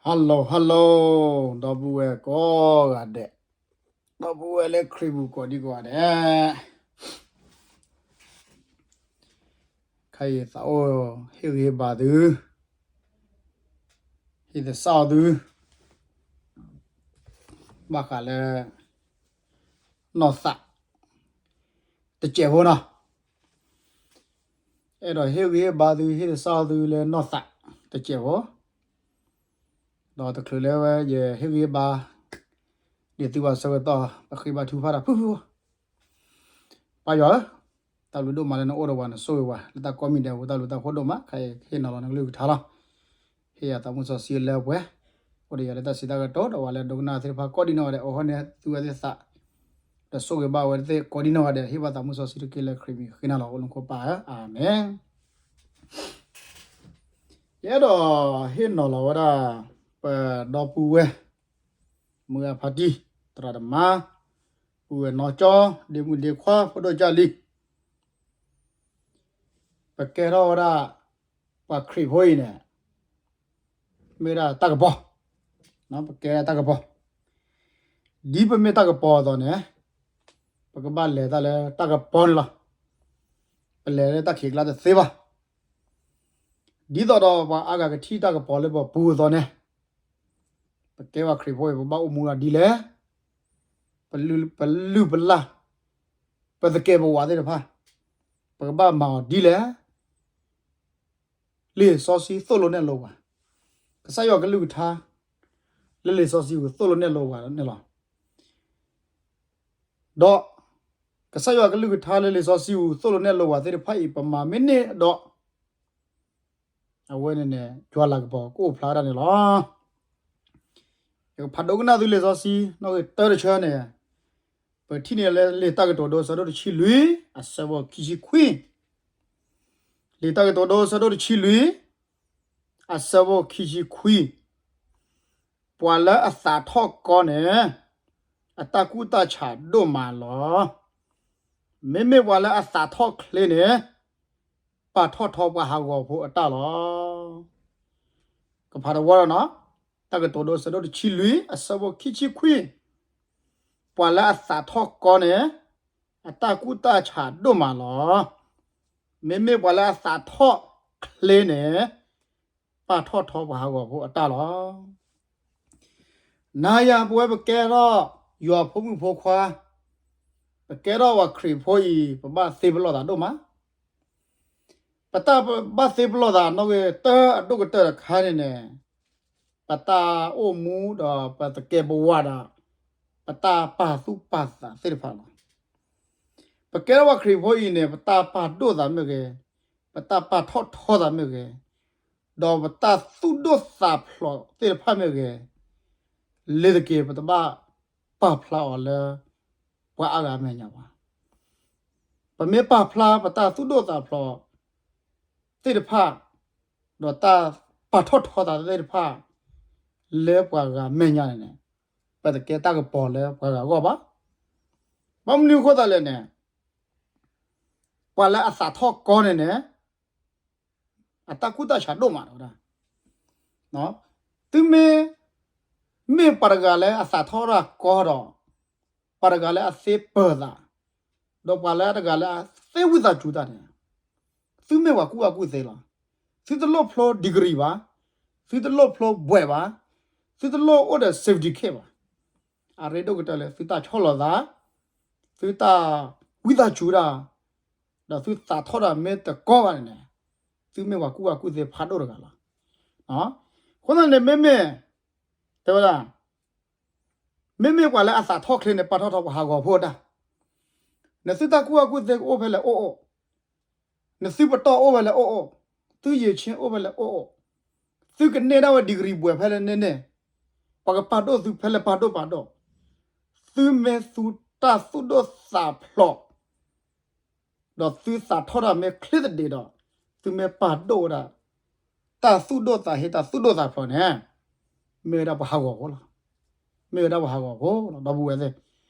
Hello hello, ဒီပုၢ်ဝဲၢ်ကိးဂၤဒဲး, ဒီပုၢ်ဝဲၢ်လၢခရံာ်ပူၤကိးဒံကိးဂၤဒဲး, ခဲအံၤသးအိၣ်ဟ့ၣ်ဂံၢ်ဟ့ၣ်ဘါသု, ဟ့ၣ်သဆၣ်အီၤသု, ဘၣ်ဃးလၢ နီၢ်သး တစဲးဖိနီၤ, အဲၣ်ဒိးဟ့ၣ်ဂံၢ်ဟ့ၣ်ဘါသု ဟ့ၣ်သဆၣ်အီၤသုလၢနီၢ်သး တစဲးဖိ, ဒီးတချုးလၢဝဲယဟ့ၣ်ဂံၢ်ဟ့ၣ်ဘါ ဒ်သုဘၣ်ဆၢကတီၢ် ပဃ့ဘါထုကဖၣ်တၢ်ဖုၣ်ဖုၣ်, ပၢ်ယွၤဧၢ, တၢ်ဘျုးဒိၣ်မးလၢနအိၣ်ဒီးပှၤ နဆိၣ်ဂ့ၤပှၤ လၢတၢ်ကိးမံၤဒဲးအပူၤ တၢ်ဘျုးတၢ်ဖှိၣ်ဒိၣ်မး, ခဲအံၤဟ့ၣ်နီၤလီၤနကလုၢ်ကထါလီၤ. ဟ့ၣ်ယၤသးမူစီဆှံလၢပှဲၤ, အိၣ်ဒီးယၤလၢတၢ်စံးတၢ်ကတိၤ ဒီးပှၤလၢဒိကနၣ်သ့ၣ်တဖၣ်ကိးဒံနီၢ်ဂၤဒဲး အိၣ်ဟီၣ်န့ၢ်သုဝဲသ့ၣ်သး, ဒီးဆိၣ်ဂ့ၤဘၣ်ဝဲသ့ၣ်ကိးဒံနီၢ်ဂၤဒဲး ဟ့ၣ်ဘၣ်သးမူစီဆှံတက့ၢ်လၢခရံာ်မံၤဃ့နၤလီၤ အိၣ်လၢခိၣ်ပၢ်ဧၢ, အၤမ့ၣ်. ယအဲၣ်ဒိးဟ့ၣ်နီၤလီၤဝဲဒၣ် ပဒီပုၢ်ဝဲၢ် မုၢ်အဖါတံၢ် သရၣ်သမါ, ပုၢ်ဝဲၢ်နီၢ်ကၠီ, ဒ့မုၣ်ဒ့ခွါ ဖိဒိၣ်ကၢ်လံၤ, ပကဲထီၣ်ဝဲဒၣ် ပှၤခရံာ်ဖိအံၤန့ၣ် မ့ၢ်ဝဲဒၣ်တၢ်ကပီၤ, ပကဲဒၣ်တၢ်ကပီၤ, ဒ်ပမ့ၢ်တၢ်ကပီၤအသိးန့ၣ် ပကဘၣ်လဲၤတၢ်လၢတၢ်ကပီၤန့ၣ်လီၤ. ပလဲၤလၢတၢ်ခံးကျါတသ့ဘၣ်. ဒ်သိးဒီးပှၤအါဂၤကထံၣ်တၢ်ကပီၤလၢပပူၤအသိးန့ၣ် ပကဲပှၤခရံာ်ဖိအံၤ ပဘၣ်အိၣ်မူဒ်လဲၣ်, ပလုၢ်ပလၢ် ပသကဲးပဝးသ့ၣ်တဖၣ် ပကဘၣ်မၤအီၤဒ်လဲၣ်. လံာ်စီဆှံသိၣ်လိနဲၣ်လိပှၤ, ကစၢ်ယွၤကလုၢ်ကထါ လၢလံာ်စီဆှံပူၤသိၣ်လိနဲၣ်လိပှၤန့ၣ်လီၤ. ဒီးကစၢ်ယွၤကလုၢ်ကထါလၢလံာ်စီဆှံပူၤသိၣ်လိနဲၣ်လိပှၤသ့ၣ်တဖၣ်အံၤ ပမၤမ့ၢ်န့ၢ်ဒီး အဝဲန့ၣ်န့ၣ် ယွၤလၤကပီၤကအိၣ်ဖျါဒၣ်န့ၣ်လီၤ. ယကဖးဒိကနၣ်သုလံာ်စီဆှံ နီၣ်ဂံၢ်တၢတဆၢန့ၣ်, ပထံၣ်န့ၢ်လၢလံာ်တၢ်ကတိၤဒိ အဆၢဒိၣ်တဆံလွံၢ် အဆၢဖိခံဆံခွံ, လံာ်တၢ်ကတိၤဒိ အဆၢဒိၣ်တဆံလွံၢ် အဆၢဖိခံဆံခွံ, ပှၤလၢအသးထီၣ်ကီန့ၣ် အတၢ်ကူၣ်တၢ်ဆးဒိၣ်မးလီၤ. မ့မ့ၢ်ပှၤလၢအသးထီၣ်ချ့န့ၣ် ပာ်ထီၣ်ထီပှၤဟးဂီၤဖိအတၢ်လီၤ. ကဖးတဝီလီၤနီၤ, တၢ်ကတိၤဒိ အဆၢဒိၣ်တဆံလွံၢ် အဆၢဖိခံဆံခွံ, ပှၤလၢအသးထီၣ်ကီန့ၣ် အတၢ်ကူၣ်တၢ်ဆးဒိၣ်မးလီၤ. မ့မ့ၢ်ပှၤလၢအသးထီၣ်ချ့န့ၣ် ပာ်ထီၣ်ထီပှၤဟးဂီၤဖိအတၢ်လီၤ. နၤယၤပဝဲပကဲထီၣ်ယွၤဖိမုၣ်ဖိခွါ, ပကဲထီၣ်ပှၤခရံာ်ဖိအံၤ ပဘၣ်သ့ပလီၢ်သးဒိၣ်မး. ပတၢ်ဘၣ်သ့ပလီၢ်သးနီၣ်ဂံၢ်တၢအဒိၣ်ကတၢၢ်တခါန့ၣ်န့ၣ်, ပတၢ်အိၣ်မူဒီးပသကဲးပဝးဒီး ပတၢ်ပာ်သူၣ်ပာ်သးသ့ၣ်တဖၣ်လီၤ. ပကဲထီၣ်ပှၤခရံာ်ဖိအံၤန့ၣ် ပတၢ်ပာ်ဒိၣ်သးမ့ၢ်ဂ့ၤ, ပတၢ်ပာ်ထီၣ်ထီသးမ့ၢ်ဂ့ၤ, ဒီးပတၢ်သူၣ်ဒိၣ်သးဖျိးသ့ၣ်တဖၣ်မ့ၢ်ဂ့ၤ, လ့ၤတက့ၤ ပတဘၣ်ပာ်ဖျါအီၤလၢ ပှၤအါဂၤအမဲာ်ညါဘၣ်. ပမ့ၢ်ပာ်ဖျါပတၢ်သူၣ်ဒိၣ်သးဖျိးသ့ၣ်တဖၣ်, ဒီးတၢ်ပာ်ထီၣ်ထီသးသ့ၣ်တဖၣ် လၢပှၤဂၤမဲာ်ညါန့ၣ်န့ၣ်, ပတကဲတၢ်ကပီၤလၢပှၤဂၤအဂီၢ်ဘၣ်. ဘၣ်မနုၤအဃိသတးလဲၣ်န့ၣ်, ပှၤလၢအသးထီၣ်ကီန့ၣ်န့ၣ် အတၢ်ကူၣ်တၢ်ဆးဒိၣ်မးဝဲဒၣ်. သုမ့ၢ်, မ့ၢ်ပှၤတဂၤလၢအသးထီၣ်တၢ်ကီဒီး, ပှၤတဂၤလၢအသ့ပၢၤသး, ဒီးပှၤလၢတဂၤလၢအသ့ဝံသးစူၤတၢ်န့ၣ်, သုမ့ၢ်ပှၤကူၣ်ဘၣ်ကူၣ်သ့လီၤ. သုတလိၣ်ဖျိ degree ဘၣ်, သုတလိၣ်ဖျိဘွဲ့ဘၣ်, သုတလိၣ်အိၣ်ဒီး certificate ဘၣ်. အရ့ဒိၣ်ကတၢၢ်လၢသုတၢ်ဆီၣ်လီၤသး, သုတၢ်ဝံသးစူၤတၢ်, ဒီးသုသးထီၣ်တၢ်မ့ၢ်တကီဘၣ်န့ၣ်န့ၣ်, သုမ့ၢ်ပှၤကူၣ်ဘၣ်ကူၣ်သ့ဖးဒိၣ်တဂၤလီၤ. အဃိသတးန့ၣ် မ့မ့ၢ်, တဲဝဲဒၣ်, မ့မ့ၢ်ပှၤလၢအသးထီၣ်ချ့န့ၣ် ပာ်ထီၣ်ထီပှၤဟးဂီၤဖိတၢ်, နသုတၢ်ကူၣ်ဘၣ်ကူၣ်သ့ကအိၣ်ဖဲလဲၣ်အိၣ်အိၣ်, နသုပတီၢ်အိၣ်ဖဲလဲၣ်အိၣ်အိၣ်, သုယံၤဆ့အိၣ်ဖဲလဲၣ်အိၣ်အိၣ်, သုကန့ၢ်ဒၣ်ဝဲ degree ဘွဲ့ဖဲလဲၣ်န့ၣ်န့ၣ်, ပှၤကပာ်ဒိၣ်သုဖဲလဲၣ်ပာ်ဒိၣ်ပာ်ဒိၣ်, သုမ့ၢ်သုတၢ်သူၣ်ဒိၣ်သးဖျိး ဒီးသုသးထီၣ်တၢ်မ့ၢ်ချ့သဒံးဒီး, သုမ့ၢ်ပာ်ဒိၣ်ဝဲဒၣ် တၢ်သူၣ်ဒိၣ်သးဟ့တၢ်သူၣ်ဒိၣ်သးဖျိးန့ၣ်, မ့ၢ်ဝဲဒၣ်ပှၤဟးဂီၤဖိလီၤ. မ့ၢ်ဝဲဒၣ်ပှၤဟးဂီၤဖိလီၤ ဒီပုၢ်ဝဲၢ်သ့ၣ်.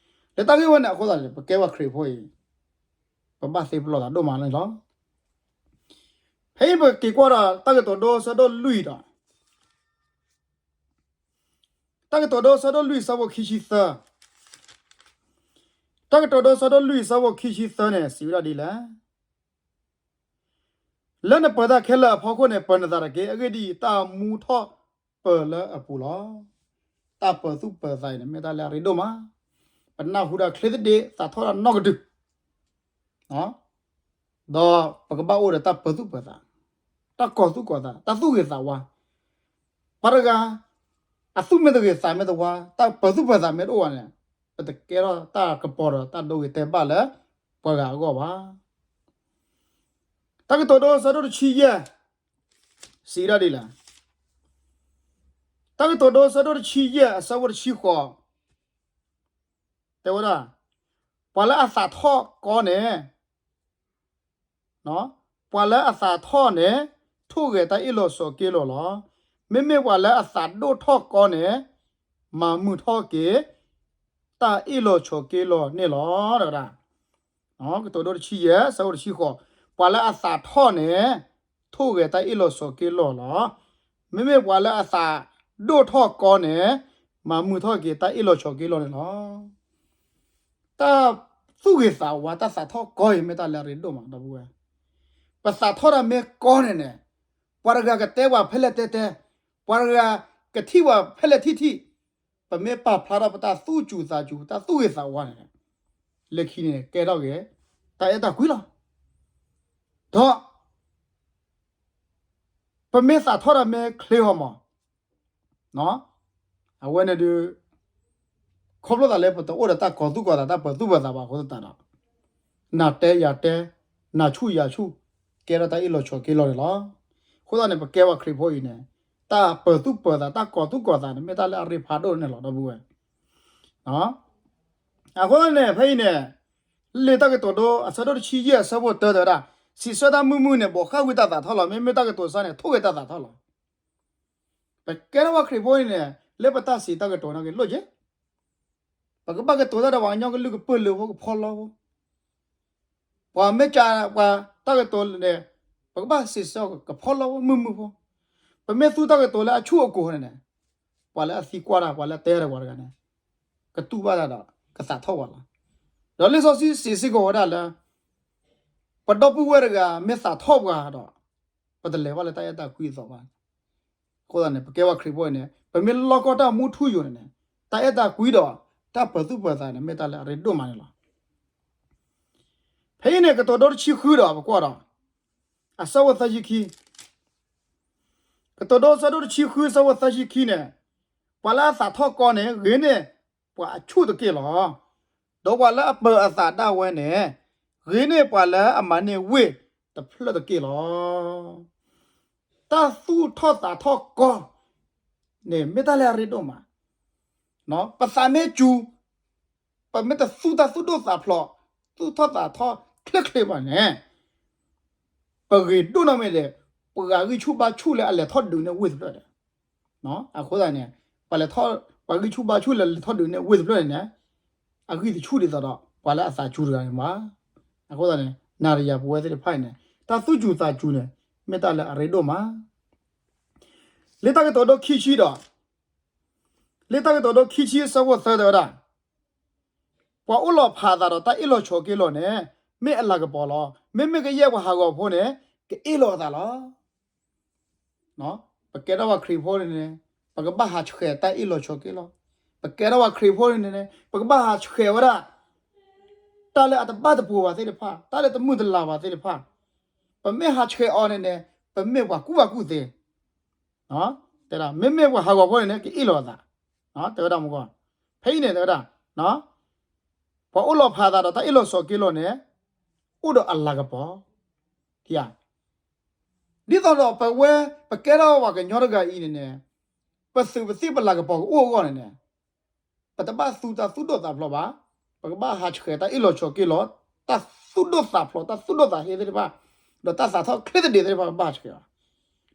လၢတၢ်ဂ့ၢ်ဝဲန့ၣ်အဃိသတးန့ၣ် ပကဲပှၤခရံာ်ဖိအံၤ, ပဘၣ်သ့ပလီၢ်သးဒိၣ်မးန့ၣ်လီၤ. ဖဲအံၤပက့ၤကွၢ်ဒီးတၢ်ကတိၤဒိအဆၢဒိၣ်လွံၢ်ဒီး တၢ်ကတိၤဒိ ဆၢဒိၣ်လွံၢ် ဆၢဖိခံဆံသၢ, တၢ်ကတိၤဒိ ဆၢဒိၣ်လွံၢ် ဆၢဖိခံဆံသၢန့ၣ် စံးဝဲဒၣ်ဒ်လဲၣ်, လၢနပၢၤတၢ်ခဲလၢာ်အဖီခိၣ်န့ၣ် ပၢၤနသးတက့ၢ်. အဂ့ၢ်ဒ်အံၤ, တၢ်မူထီၣ်ပၢၤလၢအပူၤလီၤ. တၢ်ပၢၤသူၣ်ပၢၤသးအံၤန့ၣ် မ့ၢ်တၢ်လၢအရ့ဒိၣ်မး, ပနၢ်ဟူဒီးချ့သဒ့ သးထီၣ်တၢ်နီတဒု ဒီးပကဘၣ်အိၣ်ဒီးတၢ်ပၢၤသူၣ်ပၢၤသး, တၢ်ကီၤသူၣ်ကီၤသး, တၢ်သူၣ်ဂ့ၤသးဝါ. ပှၤတဂၤ အသူၣ်မ့ၢ်တဂ့ၤ သးမ့ၢ်တဝါ, တၢ်ပၢၤသူၣ်ပၢၤသးမ့ၢ်တအိၣ်ဘၣ်န့ၣ်, ပတကဲထီၣ်တၢ်ကပီၤဒီးတၢ်ဒိဂ့ၤတဲာ်ဘၣ်လၢပှၤဂၤအဂီၢ်ဘၣ်. တၢ်ကတိၤဒိ ဆၢဒိၣ်တဆံယဲၢ် စံးဒၣ်ဒ်လဲၣ်, တၢ်ကတိၤဒိ ဆၢဒိၣ်တဆံယဲၢ် အဆၢဖိတဆံဃိး တဲဝဲဒၣ်, ပှၤလၢအသးထီၣ်ကီန့ၣ်, ပှၤလၢအသးထီၣ်န့ၣ် ထိၣ်ဂဲၤတၢ်အ့ၣ်လိာ်ဆိးက့လိာ်လီၤ. မ့မ့ၢ်ပှၤလၢအသးဒိၣ်ထီၣ်ကီန့ၣ် မၤမုာ်ထီၣ်က့ၤ တၢ်အ့ၣ်လိာ်ဆိးက့လိာ်န့ၣ်လီၤ. ကတိၤဒိ တဆံယဲၢ် ဆၢဖိတဆံဃိး, ပှၤလၢအသးထီၣ်န့ၣ် ထိၣ်ဂဲၤတၢ်အ့ၣ်လိာ်ဆိးက့လိာ်လီၤ. မ့မ့ၢ်ပှၤလၢအသးဒိၣ်ထီၣ်ကီန့ၣ် မၤမုာ်ထီၣ်က့ၤတၢ်အ့ၣ်လိာ်ဆိးက့လိာ်န့ၣ်လီၤ. တၢ်သူၣ်ဂ့ၤသးဝါ တၢ်သးထီၣ်ကီအံၤ မ့ၢ်တၢ်လၢအရ့ဒိၣ်မး ဒီပုၢ်ဝဲၢ်. ပသးထီၣ်တၢ်မ့ၢ်ကီန့ၣ်န့ၣ်, ပှၤတဂၤကတဲပှၤဖဲလဲၣ်တဲတဲ, ပှၤတဂၤကထံၣ်ပှၤဖဲလဲၣ်ထံၣ်ထံၣ်, ပမ့ၢ်ပာ်ဖျါထီၣ်ပတၢ်သူၣ်စူၤသးစူၤ ပတၢ်သူၣ်ဂ့ၤသးဝါန့ၣ်, လၢခံန့ၣ် ကဲထီၣ်က့ၤ တၢ်အဲၣ်တၢ်ကွံလီၤ. ဒီး ပမ့ၢ်သးထီၣ်တၢ်မ့ၢ်ချ့ဟီမး, အဝဲန့ၣ်ဒုး ခီဖျိသးလၢပတအိၣ်ဒီးတၢ်ကီၤသူၣ်ကီၤသး တၢ်ပၢၤသူၣ်ပၢၤသးဘၣ်အဃိသတးဒီး, နၤတဲယၤတဲ, နၤဆူၣ်ယၤဆူၣ်, ကဲထီၣ်တၢ်အ့ၣ်လိာ်ဆိးက့လိာ်န့ၣ်လီၤ. အဃိသတးန့ၣ် ပကဲပှၤခရံာ်ဖိအံၤန့ၣ်, တၢ်ပၢၤသူၣ်ပၢၤသး တၢ်ကီၤသူၣ်ကီၤသးန့ၣ် မ့ၢ်တၢ်လၢအရ့ဖးဒိၣ်န့ၣ်လီၤ ဒီပုၢ်ဝဲၢ်. အဃိသတးန့ၣ် ဖဲအံၤန့ၣ်, လံာ်တၢ်ကတိၤဒိ အဆၢဒိၣ်တဆံယဲၢ် အဆၢဖိတၢ တဲဝဲဒၣ်, စံးဆၢတၢ်မုာ်မုာ်န့ၣ် ဘိးဃၣ်ကွံာ်တၢ်သးထီၣ်လီၤ. မ့မ့ၢ်တၢ်ကတိၤစါန့ၣ် ထိၣ်ဂဲၤတၢ်သးထီၣ်လီၤ. ပကဲထီၣ်ပှၤခရံာ်ဖိအံၤန့ၣ်, လၢပတၢ်စံးတၢ်ကတိၤန့ၣ်က့ၤလိၣ်က့ၤ, ပကဘၣ်ကတိၤတၢ်ဒီးပှၤကညီကလုၢ်ကပၢၢ်လၢဖိ ကဖီလီဖိ, ပှၤမ့ၢ်ကးပှၤတၢ်ကတိၤန့ၣ်, ပကဘၣ်စံးဆၢကဖီလီဖိ မုာ်မုာ်ဖိ, ပမ့ၢ်သူတၢ်ကတိၤလၢအဆူၣ်အကိၤန့ၣ်န့ၣ်, ပှၤလၢအသံကွၢ်တၢ် ပှၤလၢအတဲတၢ်ပှၤတဂၤန့ၣ်, ကတူၢ်ဘၣ်တၢ်ဒီး ကသးထီၣ်ပှၤလီၤ. ဒီးလံာ်စီဆှံစံးစ့ၢ်ကီးဝဲဒၣ်လၢ ပဒီပုၢ်ဝဲၢ်တဂၤမ့ၢ်သးထီၣ်ပှၤဒီး, ပတလဲၤဘၣ်လၢတၢ်အဲၣ်တၢ်ကွံအသိးဘၣ်. အဃိသတးန့ၣ် ပကဲပှၤခရံာ်ဖိအံၤန့ၣ် ပမ့ၢ်လီၢ်ကီၢ်တၢ်မူထူယိာ်န့ၣ်န့ၣ်, တၢ်အဲၣ်တၢ်ကွံဒီး တၢ်ပၢၤသူၣ်ပၢၤသးန့ၣ် မ့ၢ်တၢ်လၢအရ့ဒိၣ်မးန့ၣ်လီၤ. ဖဲအံၤန့ၣ် ကတိၤဒိတဆံဃုဒီး ပကွၢ်ဒီး အဆၢဖိသၢဆံခံ, ကတိၤဒိဆၢဒိၣ်တဆံဃု ဆၢဖိသၢဆံခံန့ၣ်, ပှၤလၢအသးထီၣ်ကီန့ၣ် ဂ့ၤန့ၢ်ပှၤအဆူၣ်တက့ၢ်လီၤ. ဒီးပှၤလၢအပၢၤအသးဒၣ်ဝဲန့ၣ်, ဂ့ၤန့ၢ်ပှၤလၢအမၤန့ၢ်ဝ့ၢ်တဖျၢၣ်တက့ၢ်လီၤ. တၢ်သူၣ်ထီၣ်သးထီၣ်ကီန့ၣ် မ့ၢ်တၢ်လၢအရ့ဒိၣ်မး. ပသးမ့ၢ်စူၤ, ပမ့ၢ်တသူတၢ်သူၣ်ဒိၣ်သးဖျိး, သူၣ်ထီၣ်သးထီၣ်ချ့ချ့ဘၣ်န့ၣ်, ပဂ့ၤဒိၣ်နီၢ်မ့ၢ်ဒီး ပှၤဂံၢ်ဆူၣ်ဘါဆူၣ်လၢအလဲၤထီၣ်ဒုးန့ၢ်ဝ့ၢ်တဖျၢၣ်ဒီး, အဃိသတးန့ၣ်, ပှၤလဲၤထီၣ်, ပှၤဂံၢ်ဆူၣ်ဘါဆူၣ်လၢလဲၤထီၣ်ဒုးန့ၢ်ဝ့ၢ်တဖျၢၣ်န့ၣ်န့ၣ်, အဂံၢ်တဆူၣ်ဒ်သိးဒီး ပှၤလၢအသးစူၤတဂၤန့ၣ်ဘၣ်. အဃိသတးန့ၣ် နၤဒီးယၤပဝဲသ့ၣ်တဖၣ်အံၤန့ၣ် တၢ်သူၣ်စူၤသးစူၤန့ၣ် မ့ၢ်တၢ်လၢအရ့ဒိၣ်မး. လံာ်တၢ်ကတိၤဒိခံဆံဒီး, လံာ်တၢ်ကတိၤဒိခံဆံအဆၢဖိသၢတဲဝဲဒၣ်, ပှၤအိၣ်လီၤဖးအသးဒီးတၢ်အ့ၣ်လိာ်ဆိးက့လိာ်န့ၣ် မ့ၢ်အလၤကပီၤလီၤ. မ့မ့ၢ်ကယဲၢ်ပှၤဟးဂီၤဖိန့ၣ် ကအ့ၣ်လိာ်အသးလီၤ. ပကဲထီၣ်ပှၤခရံာ်ဖိန့ၣ်န့ၣ်, ပကဘၣ်ဟးဆှဲးတၢ်အ့ၣ်လိာ်ဆိးက့လိာ်, ပကဲထီၣ်ပှၤခရံာ်ဖိန့ၣ်န့ၣ် ပကဘၣ်ဟးဆှဲးဝဲဒၣ် တၢ်လၢအတဘၣ်တပှိၤဘၣ်သ့ၣ်တဖၣ်, တၢ်လၢတမုာ်တလၤဘၣ်သ့ၣ်တဖၣ်, ပမ့ၢ်ဟးဆှဲးအီၤန့ၣ်န့ၣ် ပမ့ၢ်ပှၤကူၣ်ဘၣ်ကူၣ်သ့, တဲဒၣ် မ့မ့ၢ်ပှၤဟးဂီၤဖိန့ၣ်န့ၣ် ကအ့ၣ်လိာ်အသး, တဲဝဲဒၣ်မ့ၢ်ဂီၢ်, ဖဲအံၤန့ၣ် တဲဝဲဒၣ် ပှၤအိၣ်လီၤဖးအသးဒီးတၢ်အ့ၣ်လိာ်ဆိးက့လိာ်န့ၣ် အိၣ်ဒီးအလၤကပီၤ, ဒ်သိးဒီးပဝဲ ပကဲထီၣ်ပှၤကညီတဂၤအံၤန့ၣ်န့ၣ်, ပသုးပသံၣ်ပလၤကပီၤကအိၣ်အဂီၢ်န့ၣ်န့ၣ်, ပတဘၣ်သူတၢ်သူၣ်ဒိၣ်သးဖျိးဘၣ်, ပကဘၣ်ဟးဆှဲးတၢ်အ့ၣ်လိာ်ဆိးက့လိာ်, တၢ်သူၣ်ဒိၣ်သးဖျိး တၢ်သူၣ်ဒိၣ်သးဟ့သ့ၣ်တဖၣ်, ဒီးတၢ်သးထီၣ်ချ့သဒ့သ့ၣ်တဖၣ် ပဘၣ်ဟးဆှဲးအီၤ,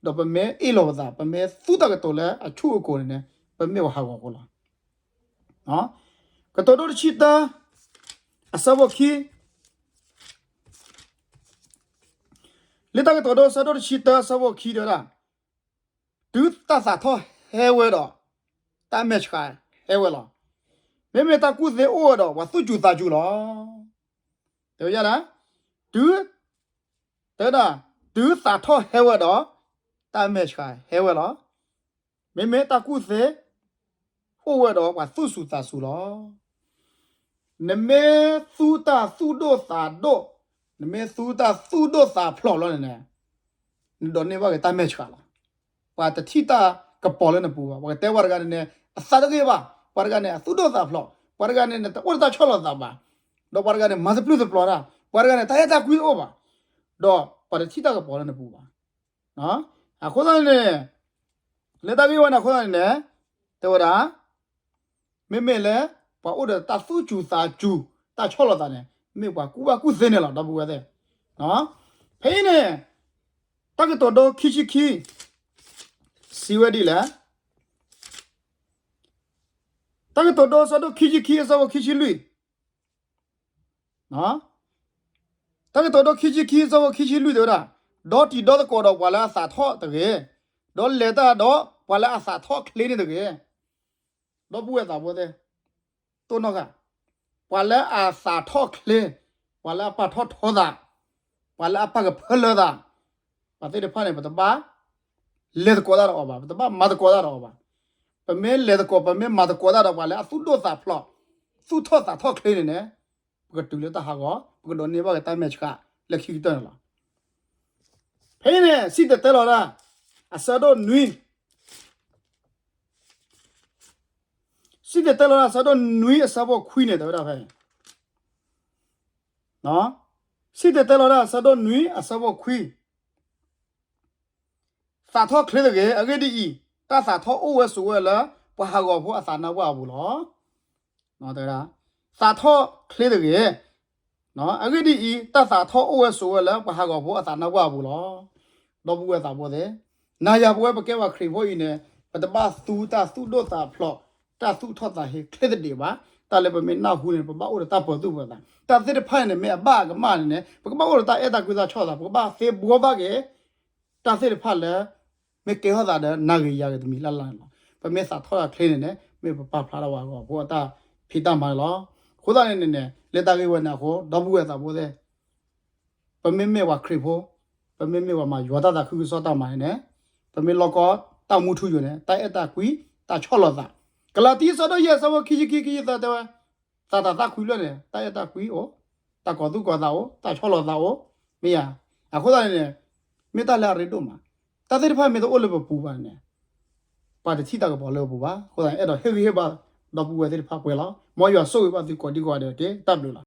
ဒီးပမ့ၢ်အ့ၣ်လိာ်ပသး ပမ့ၢ်သူတၢ်ကတိၤလၢအဆူၣ်အကိၤန့ၣ်န့ၣ် ပမ့ၢ်ပှၤဟးဂီၤဖိလီၤ. ကတိၤဒိတဆံတၢ အဆၢဖိခံ, လံာ်တၢ်ကတိၤဒိ အဆၢဒိၣ်တဆံတၢ အဆၢဖိခံတဲဝဲဒၣ်, တုၤတၢ်သးထီၣ်ဟဲဝဲဒီး, တၢ်မဲာ်ဆှးဟဲဝဲလီၤ. မ့မ့ၢ်တၢ်ကူၣ်သ့အိၣ်ဝဲဒီး ပှၤသူၣ်စူၤသးစူၤလီၤ. တဲဝဲဒၣ်, တုၤ, တဲဝဲဒၣ်, တုၤသးထီၣ်ဟဲဝဲဒီး တၢ်မဲာ်ဆှးဟဲဝဲလီၤ. မ့မ့ၢ်တၢ်ကူၣ်သ့ အိၣ်ဝဲဒီးပှၤသူၣ်စူၤသးစူၤလီၤ. နမ့ၢ်သူတၢ်သူၣ်ဒိၣ်သးဒိၣ်, နမ့ၢ်သူတၢ်သူၣ်ဒိၣ်သးဖျိးလီၤန့ၣ်န့ၣ်, နဒိးန့ၢ်ဘၣ်က့ၤတၢ်မဲာ်ဆှးလီၤ. ပှၤတထံၣ်တၢ်ကပီၤလၢနပူၤဘၣ်. ပှၤကတဲပှၤတဂၤန့ၣ်န့ၣ် အသးတဂ့ၤဘၣ်, ပှၤတဂၤန့ၣ် အသူၣ်ဒိၣ်သးဖျိး, ပှၤတဂၤန့ၣ် နတအိၣ်ဒီးတၢ်ဆီၣ်လီၤသးဘၣ်, ဒီးပှၤတဂၤန့ၣ် မၤတပျုၢ်တပျီၤတၢ်, ပှၤတဂၤန့ၣ် တၢ်အဲၣ်တၢ်ကွံတအိၣ်ဘၣ်, ဒီးပှၤတထံၣ်တၢ်ကပီၤလၢနပူၤဘၣ်. အဃိသတးန့ၣ်န့ၣ်, လၢတၢ်ဂ့ၢ်ဝဲန့ၣ်အဃိသတးန့ၣ်န့ၣ်, တဲဝဲဒၣ်, မ့မ့ၢ်လၢ ပှၤအိၣ်ဒီးတၢ်သူၣ်စူၤသးစူၤ တၢ်ဆီၣ်လီၤသးန့ၣ် မ့ၢ်ပှၤကူၣ်ဘၣ်ကူၣ်သ့န့ၣ်လီၤ ဒီပုၢ်ဝဲၢ်သ့ၣ်. ဖဲအံၤန့ၣ်, တၢ်ကတိၤဒိခံဆံခံ စံးဝဲဒ်လဲၣ်. တၢ်ကတိၤဒိအဆၢဒိၣ်ခံဆံခံအဆၢဖိခံဆံလွံၢ်, တၢ်ကတိၤဒိခံဆံခံအဆၢဖိခံဆံလွံၢ်တဲဝဲဒၣ်, ဒီးတံၤဒီသကိးဒီးပှၤလၢအသးထီၣ်တဂ့ၤ, ဒီးလဲၤတၢ်ဒီးပှၤလၢအသးထီၣ်ချ့န့ၣ်တဂ့ၤ. ဒီပုၢ်ဝဲၢ်သးဘိသ့ၣ်, တိၢ်နီၣ်ဃာ်, ပှၤလၢအသးထီၣ်ချ့, ပှၤလၢအပာ်ထီၣ်ထီသး, ပှၤလၢအပာ်ကဖၢလၢသး, ပှၤသ့ၣ်တဖၣ်န့ၣ် ပတဘၣ်လဲၤသကိးတၢ်ဒီးအီၤဘၣ်, ပတဘၣ်မၤသကိးတၢ်ဒီးအီၤဘၣ်. ပမ့ၢ်လဲၤသကိး ပမ့ၢ်မၤသကိးတၢ်ဒီးပှၤလၢအသူၣ်ဒိၣ်သးဖျိး, သူၣ်ထီၣ်သးထီၣ်ချ့န့ၣ်န့ၣ်, ပကတုၤလၢတၢ်ဟးဂီၤ, ပကဒိးန့ၢ်ဘၣ်က့ၤတၢ်မဲာ်ဆှးလၢခံကတၢၢ်န့ၣ်လီၤ. ဖဲအံၤန့ၣ် စံၣ်တဲၤတဲလီၤတၢ် အဆၢဒိၣ်နွံ, စံၣ်တဲၤတဲလီၤတၢ်အဆၢဒိၣ်နွံအဆၢဖိခွံန့ၣ် တဲဝဲဒၣ်ဖဲ, စံၣ်တဲၤတဲလီၤတၢ်အဆၢဒိၣ်နွံအဆၢဖိခွံ, သးထီၣ်ချ့တဂ့ၤ. အဂ့ၢ်ဒ်အံၤ, တၢ်သးထီၣ်အိၣ်ဝဲဆိးဝဲလၢ ပှၤဟးဂီၤဖိအသးနါပှၢ်အပူၤလီၤ. သးထီၣ်ချ့တဂ့ၤ. အဂ့ၢ်ဒ်အံၤ, တၢ်သးထီၣ်အိၣ်ဝဲဆိးဝဲလၢပှၤဟးဂီၤဖိအသးနါပှၢ်အပူၤလီၤ. ဒီပုၢ်ဝဲၢ်သးဘိသ့ၣ်, နၤယၤပဝဲပကဲပှၤခရံာ်ဖိအံၤန့ၣ်, ပတဘၣ်သူတၢ်သူၣ်ဒိၣ်သးဖျိး, တၢ်သူၣ်ထီၣ်သးဟ့ချ့သဒံးဘၣ်. တၢ်လၢပမ့ၢ်နၢ်ဟူန့ၣ် ပဘၣ်အိၣ်ဒီးတၢ်ပၢၤသူၣ်ပၢၤသး, တၢ်သ့ၣ်တဖၣ်န့ၣ် မ့ၢ်အဘၣ်အကမၣ်န့ၣ်န့ၣ် ပကဘၣ်အိၣ်ဒီးတၢ်အဲၣ်တၢ်ကွံတၢ်ဆီၣ်သး, ပကဘၣ်သ့ဘှီဘၣ်က့ၤ တၢ်သ့ၣ်တဖၣ်လၢ မ့ၢ်ကဲထီၣ်သးဒီးနၤဂ့ၤယၤဂ့ၤတမံၤလၢ်လၢ်န့ၣ်လီၤ. ပမ့ၢ်သးထီၣ်ချ့န့ၣ်န့ၣ် မ့ၢ်ပပာ်ဖျါထီၣ်ပှၤဟးဂီၤဖိအတၢ်ဖံးတၢ်မၤန့ၣ်လီၤ. အဃိသတးန့ၣ်န့ၣ်န့ၣ် လၢတၢ်ဂ့ၢ်ဝဲန့ၣ်အဃိ ဒီပုၢ်ဝဲၢ်သးဘိသ့ၣ်, ပမ့မ့ၢ်ပှၤခရံာ်ဖိ, ပမ့မ့ၢ်ပှၤမၤယွၤတၢ်သးခုကစီၣ်တၢ်မၤန့ၣ်န့ၣ်, ပမ့ၢ်လီၢ်ကီတၢ်မူထူယိာ်န့ၣ် တၢ်အဲၣ်တၢ်ကွံ တၢ်ဆီၣ်လီၤသး, ကလၤတံ အဆၢဒိၣ်ယဲၢ် အဆၢဖိခံဆံခံ ခံဆံသၢတဲဝဲ, သးတၢ်သၣ်ခွံလၢာ်န့ၣ် တၢ်အဲၣ်တၢ်ကွံအိၣ်, တၢ်ကီၤသူၣ်ကီၤသးအိၣ်, တၢ်ဆီၣ်လီၤသးအိၣ်, မ့ၢ်ဧါ. အဃိသတးန့ၣ်န့ၣ် မ့ၢ်တၢ်လၢအရ့ဒိၣ်မး, တၢ်သ့ၣ်တဖၣ်မ့ၢ်တအိၣ်လၢပပူၤဘၣ်န့ၣ် ပှၤတထံၣ်တၢ်ကပီၤလၢပပူၤဘၣ်. အဃိသတးန့ၣ် အဲၣ်ဒိးဟ့ၣ်ဂံၢ်ဟ့ၣ်ဘါ ဒီပုၢ်ဝဲၢ်သ့ၣ်တဖၣ်ပှဲၤလီၤ. မ်ယွၤဆိၣ်ဂ့ၤဘၣ်သုကိးဒံကိးဂၤဒဲးတက့ၢ်. တၢ်ဘျုးလီၤ.